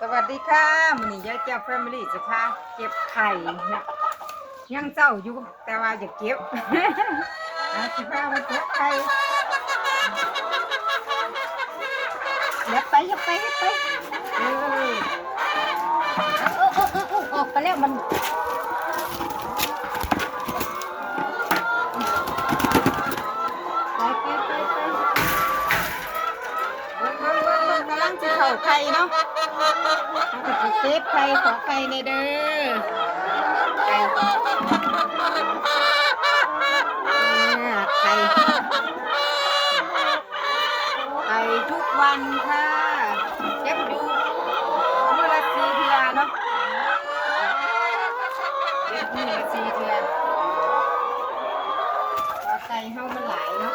ສະຫວັດດີຄ່ະ ມື້ນີ້ຍາຍແກ້ວແຟມິລີຈະພາເກັບໄຂ່ນະ ຍັງເຊົ້າຢູ່ ແຕ່ວ່າຢາກເກັບ ອ່າ ຊິພາມາເກັບໄຂ່ ຢ່າໄປ ຢ່າໄປ ຢ່າໄປ ເອີ ເອີ ເອີ ເອີ ອອກໄປແລ້ວມັນ ໄປ ໄປ ໄປ ໄປ. ເບິ່ງ ເບິ່ງ ເບິ່ງ ເບິ່ງ ກຳລັງຊິເຂົ້າໄຂ່ເນາະ ເຮົາກໍຊິເກັບໄຂ່ ຂໍໄຂ່ແດ່ເດີ ໄຂ່ ອ່າ ໄຂ່ ໄຂ່ທຸກວັນຄ່ະ ເກັບຢູ່ມື້ລະສີ່ເທື່ອເນາະ ເກັບມື້ລະສີ່ເທື່ອ ເພາະໄກ່ເຮົາມັນຫຼາຍເນາະ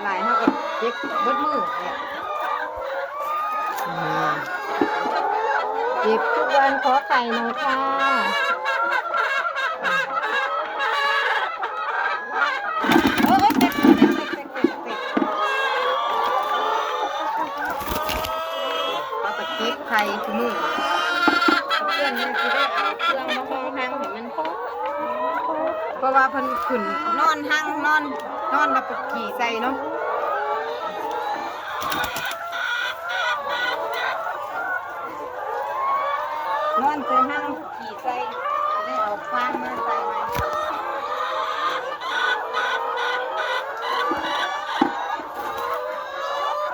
ຫຼາຍເຮົາກໍເກັບເບິດມື້ແຫຼະ ອ່າ ເກັບທຸກວັນ ຂໍໄຂ່ໜ້ອຍຄ່ະ ໂອ້ຍ ເຕັກ ເຕັກ ເຕັກ ເຕັກ ເຕັກ ເຮົາກໍເກັບໄຂ່ຊຸມື້ ເພື່ອນມັນຊິໄດ້ເອົາເຄື່ອງມາຮອງຮັງໃຫ້ມັນ ເພາະວ່າເພິ່ນຂຶ້ນນອນຮັງ ນອນ ນອນແລ້ວກໍຂີ້ໃສ່ເນາະ ນອນໃສ່ຮັງ ຂີ້ໃສ່ ໄດ້ເອົາຟາງມາໃສ່ໃໝ່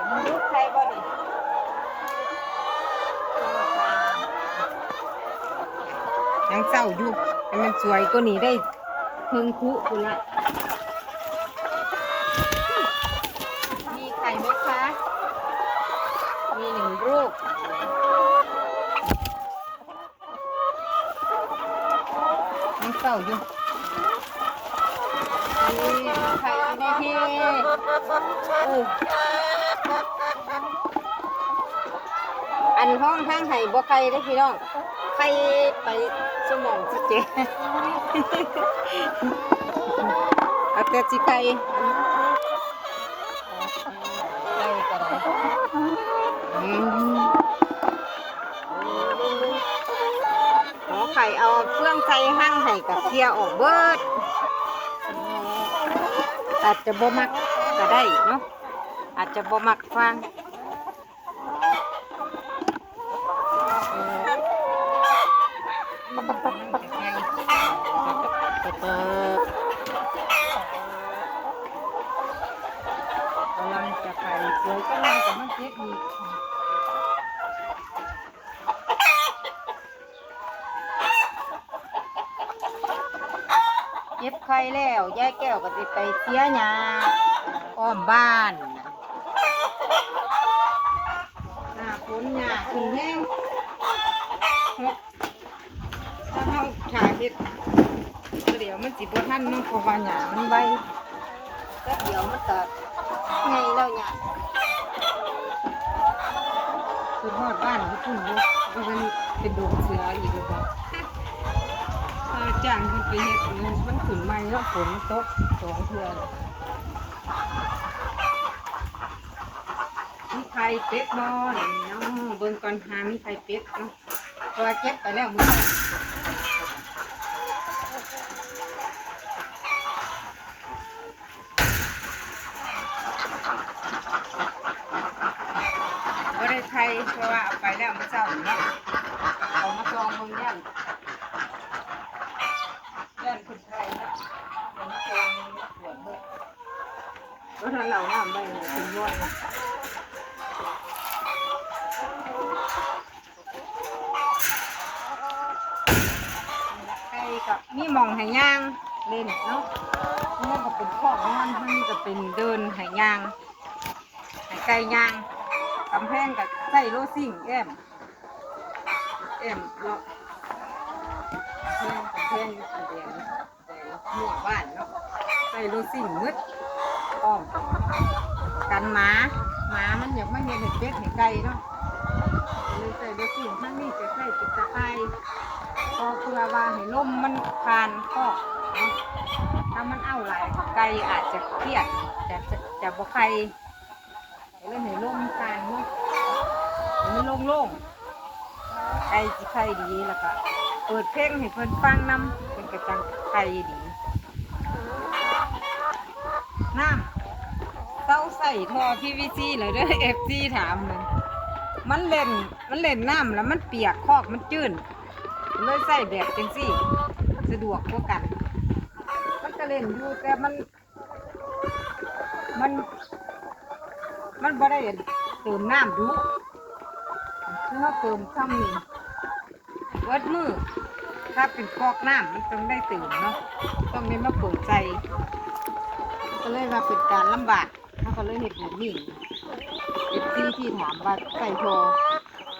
ມັນດຸໄຂ່ບໍ່ນີ້ ຍັງເຊົ້າຢູ່ ໃຫ້ມັນສວຍກວ່ານີ້ໄດ້ເຄິ່ງຄຸພຸ້ນລະ ມີໄຂ່ໄໝຄະ ມີໜຶ່ງລູກ ຍັງເຊົ້າຢູ່ ນີ້ໄຂ່ຢູ່ໃນເພ ເອີ ອັນຮອງທາງໃຫ້ບໍ່ໄຂ່ເດ້ພີ່ນ້ອງ ໄຂ່ໄປສະໝອງສະແຈ ເອົາແຕ່ຊິໄຂ່ ໄຂ່ກໍໄດ້ ອືມ ຂໍໄຂ່ເອົາເຟືອງໃສ່ຮັງໃຫ້ກະເຄຍອອກເບິດ ອາດຈະບໍ່ມັກກະໄດ້ເນາະ ອາດຈະບໍ່ມັກຟາງ ກຳລັງຈະໄຂ່ສວຍ ກຳລັງຈະມາເກັບອີກ ເກັບໄຂ່ແລ້ວ ຍາຍແກ້ວກໍຊິໄປເສຍຫຍ້າອ້ອມບ້ານ ໜ້າຝົນຫຍ້າຂຶ້ນແຮງ ຖ້າເຮົາຖ້າເຮັດດຽວມັນຊິບໍ່ທັນເນາະ ເພາະວ່າຫຍ້າມັນໄວ ແປັບດຽວມັນກໍໃຫຍ່ແລ້ວຫຍ້າ ຄືຮອດບ້ານຢູ່ພຸ້ນຢູ່ ບໍ່ທັນເປັນດົງເສືອອີກແລ້ວບໍ່ ເອີ ຈ້າງເພິ່ນໄປເຮັດ ມັນຂຶ້ນໃໝ່ເນາະ ຝົນມັນຕົກສອງເທື່ອ ມີໄຂ່ເປັດບໍ່ນີ້ເນາະ ເບິ່ງກ່ອນ ຫາມີໄຂ່ເປັດເນາະ ເພາະວ່າເກັບໄປແລ້ວມື້ເຊົ້າ ບໍ່ໄດ້ໄຂ່ ເພາະວ່າເອົາໄປແລ້ວມື້ເຊົ້າເນາະ ເອົາມາສ່ອງເບິ່ງ ຢ້ານ ຢ້ານເພິ່ນໄຂ່ເນາະ ເອົາມາສ່ອງເບິ່ງ ກວດເບິ່ງ ບໍ່ທັນເອົານ້ຳໄວ້ເນາະ ເພິ່ນຍ້ອນ ໄກ່ກໍມີໝ່ອງໃຫ້ຍ່າງຫຼິ້ນເນາະ ທາງນັ້ນກໍເປັນຄອກນອນ ທາງນີ້ກໍເປັນເດີ່ນໃຫ້ຍ່າງ ໃຫ້ໄກ່ຍ່າງ ກຳແພງກໍໃຊ້ໂລຊິງແອ້ມ ແອ້ມເນາະ ກຳແພງ ກຳແພງຢູ່ຂ້າງແດງ ແດງຫົວບ້ານເນາະ ໃຊ້ໂລຊິງໝົດ ອ້ອມ ກັນໝາ ໝາມັນຢາກມາເຮັດໃຫ້ເປັດໃຫ້ໄກ່ເນາະ ກໍເລີຍໃຊ້ໂລຊິງ ທາງນີ້ຈະໃຊ້ເປັນຕາຂ່າຍ ກໍເພື່ອວ່າໃຫ້ລົມມັນຜ່ານຄອກເນາະ ຖ້າມັນເອົາຫຼາຍ ໄກ່ອາດຈະຄຽດ ຈະ ຈະ ຈະບໍ່ໄຂ່ ເລີຍໃຫ້ລົມຜ່ານເນາະ ໃຫ້ມັນໂລ່ງ ໄກ່ຊິໄຂ່ດີ ແລ້ວກະເປີດເພງໃຫ້ເພິ່ນຟັງນຳ ເພິ່ນກະຈັ່ງໄຂ່ດີ. ນ້ຳ ເຊົາໃຊ້ທໍ່ ພີວີຊີ ແລ້ວເດີ ເອັຟຊີ ຖາມ. ມັນ ມັນເຫຼັ້ນ ມັນເຫຼັ້ນນ້ຳແລ້ວມັນປຽກ ຄອກມັນຈືນ ເລີຍໃຊ້ແບບຈັ່ງຊີ້ ສະດວກກວ່າກັນ. ມັນກະເຫຼັ້ນຢູ່ ແຕ່ມັນ ມັນ ມັນບໍ່ໄດ້ເຕີມນ້ຳດຸ ຄືເຮົາເຕີມຊ່ຳນີ້ເບິດມື້. ຖ້າເປັນຄອກນ້ຳມັນຕ້ອງໄດ້ເຕີມເນາະ ຕ້ອງໄດ້ມາເປີດໃສ່ ກະເລີຍວ່າເປັນການລຳບາກ ເຮົາກະເລີຍເຮັດແບບນີ້. ເອັຟຊີ ທີ່ຖາມວ່າໃຊ້ທໍ່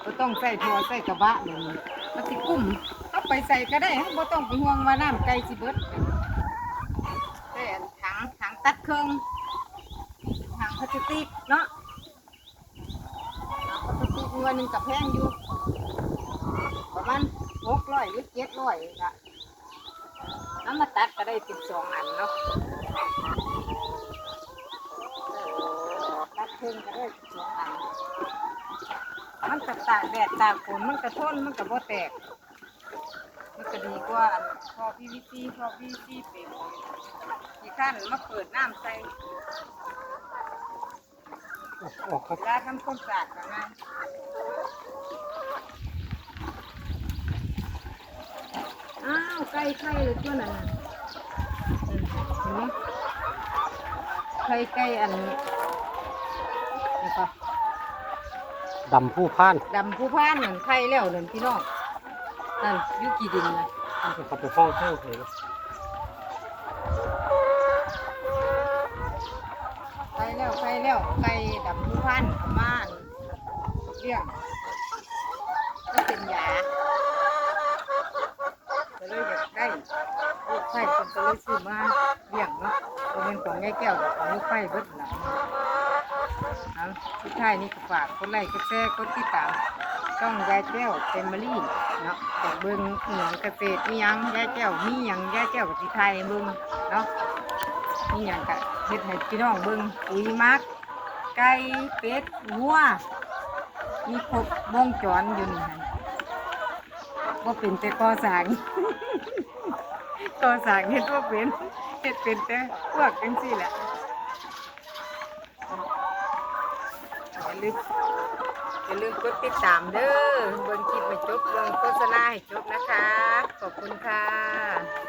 ບໍ່ຕ້ອງໃຊ້ທໍ່ ໃຊ້ກະບະແບບນີ້ ມັນຊິກຸ້ມ ເຮົາໄປໃສກະໄດ້ ເຮົາບໍ່ຕ້ອງໄປຫ່ວງວ່ານ້ຳໄກ່ຊິເບິດ. ແຕ່ອັນຖັງ ຖັງຕັດເຄິ່ງ ຖັງພລາສຕິກເນາະ ພລາສຕິກໜ່ວຍໜຶ່ງກະແພງຢູ່ ປະມານຫົກຮ້ອຍ ຫຼື ເຈັດຮ້ອຍນີ້ລະ. ເອົາມາຕັດກະໄດ້ເປັນສອງອັນເນາະ ຕັດເຄິ່ງກະໄດ້ເປັນສອງອັນ. ມັນກະຕາກແດດຕາກຝົນ ມັນກະທົນ ມັນກະບໍ່ແຕກ ມັນກະດີກວ່າອັນທໍ່ ພີວີຊີ ທໍ່ ພີວີຊີ ເປັນ ຂີ້ຄ້ານມາເປີດນ້ຳໃສ່. ອອກ ເວລາທຳຄວາມສະອາດກະງ່າຍ. ອ້າວ ໄກ່ໄຂ່ແລ້ວຕົວນັ້ນນະ ເຫັນບໍ່? ໄຂ່ໄກ່ອັນ ດຳພູພານ ດຳພູພານນັ້ນ ໄຂ່ແລ້ວນັ້ນພີ່ນ້ອງ. ນັ້ນ ຢູ່ຂີ້ດິນນະ ເຂົາໄປຫ້ອງເທິງເລີຍ. ໄຂ່ແລ້ວ ໄຂ່ແລ້ວ ໄກ່ດຳພູພານເອົາມາລ້ຽງ ມັນເປັນຢາ ກະເລີຍຢາກໄດ້ລູກໄຂ່ ເພິ່ນກະເລີຍຊື້ມາລ້ຽງເນາະ. ບໍ່ແມ່ນຂອງຍາຍແກ້ວດອກ ຂອງລູກໄຂ່ເບິດ. ເອົາ ສຸດທ້າຍນີ້ກະຝາກກົດໄລ້ ກົດແຊ ກົດຕິດຕາມຊ່ອງຍາຍແກ້ວ ແຟມິລີ ເນາະ. ຢາກເບິ່ງອີ່ຫຍັງກະເສດ ອີ່ຫຍັງ ຍາຍແກ້ວມີຫຍັງ ຍາຍແກ້ວກະຊິຖ່າຍໃຫ້ເບິ່ງເນາະ. ມີຫຍັງກະເຮັດໃຫ້ພີ່ນ້ອງເບິ່ງ ປຸ໋ຍໝາກ ໄກ່ ເປັດ ງົວ ມີຄົບວົງຈອນຢູ່ນີ້ຫັ້ນ. ບໍ່ເປັນແຕ່ກໍ່ສ້າງ ກໍ່ສ້າງເຮັດບໍ່ເປັນ ເຮັດເປັນແຕ່ພວກຈັ່ງຊີ້ແຫຼະ. ຢ່າລືມ ຢ່າລືມກົດຕິດຕາມເດີ ເບິ່ງຄລິບໃຫ້ຈົບ ເບິ່ງໂຄສະນາໃຫ້ຈົບນະຄະ. ຂອບຄຸນຄ່ະ.